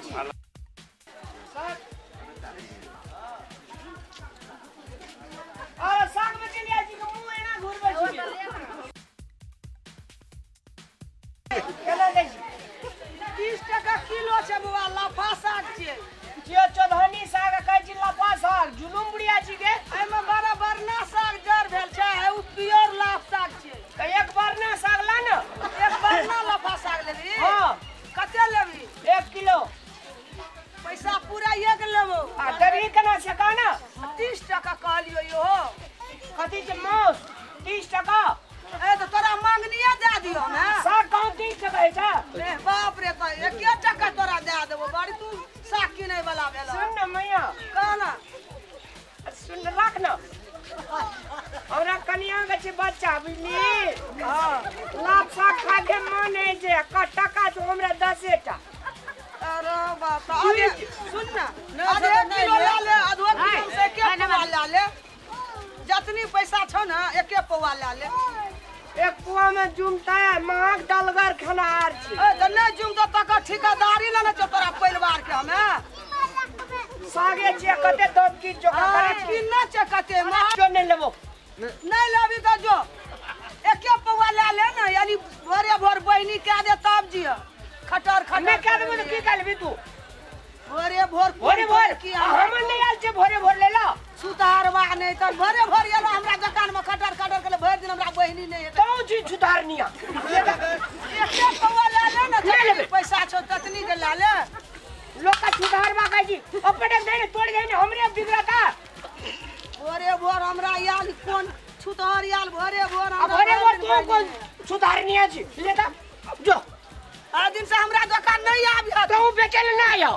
छी। अरे साग बेचै ले आयल छी के मुँह एना घुरबै छी। केना दै छी? 30 टका किलो छै बौआ, लफा साग छियै। छियै चौधनी साग कहै छी लफा साग, जुलुम बुढ़िया छी गे। एहिमे बड़ा बरना साग जड़ भेल छै, ओ प्योर लाफ साग छियै। तऽ एक बरना साग ला ने। एक बरना लफा साग लेबही? हाँ। कते लेबही? 1 किलो। पैसा पूरा एक लेबो। आ देबही केना से कह ने? 30 टका कहलियो यो। कथी छै माउस? 30 टका। ए तऽ तोरा मांगनिये दए दियो ने। साग कहाँ 30 टका होइ छै? ए बाप रे, तऽ 1 टका तोरा दए देबो। बड़ी तू साग किनै वाला भेल। सुन ने मैया। कह ने। सुन राख ने, हमरा कनिया के छै बच्चा बुझली। हाँ। लाभ साग खाय के मन होइ छै, टका तो हमरा 10 टा। अरे बाप रे, सुन ना, आधे किलो ला ले, आधो किलो से एक पौआ ला ले। जतनी पैसा छौ ना एक पौआ ला ले। एक पौआ में जुमता है महग डलगर खेनार छी। ए तऽ नहि जुमतो तकर ठिकादारी लेने छौ तोरा परिवार के। हमे सागे छियै कते दब की जोका करे छी। किन्ना छै कते महग। जो नहि लेबो। नहि लेबी तऽ जो एक पौआ ला ले ना, यानी भोरे भोर बहिनी कए दे तब जिय। खटर खटर नहि कए देबो तऽ की कए लेबी तू? भोरे भोर भोरे भोर की हमर नहि आयल छै भोरे भोर ले ला। सुधारवा नहि तऽ भोरे भोर एलो हमरा दोकान में खटर खटर के भरि दिन हमरा बहिनी नहि हेतै। तौ छी सुधारनिया। एक पौआ ला ले ने, लेबै। पैसा छौ ततनी के ला ले। लोक के सुधारवा कहै छी अपने दे ने तोड़ दे ने हमरे बिगड़ता। भोरे भोर हमरा आयल कोन छुतहर आयल भोरे भोर। आ भोरे भोर तू कोन सुधारनिया छी? ले तऽ जो। आ दिन से हमरा दोकान नहीं आबी। तू बेचै ले नहि आयो।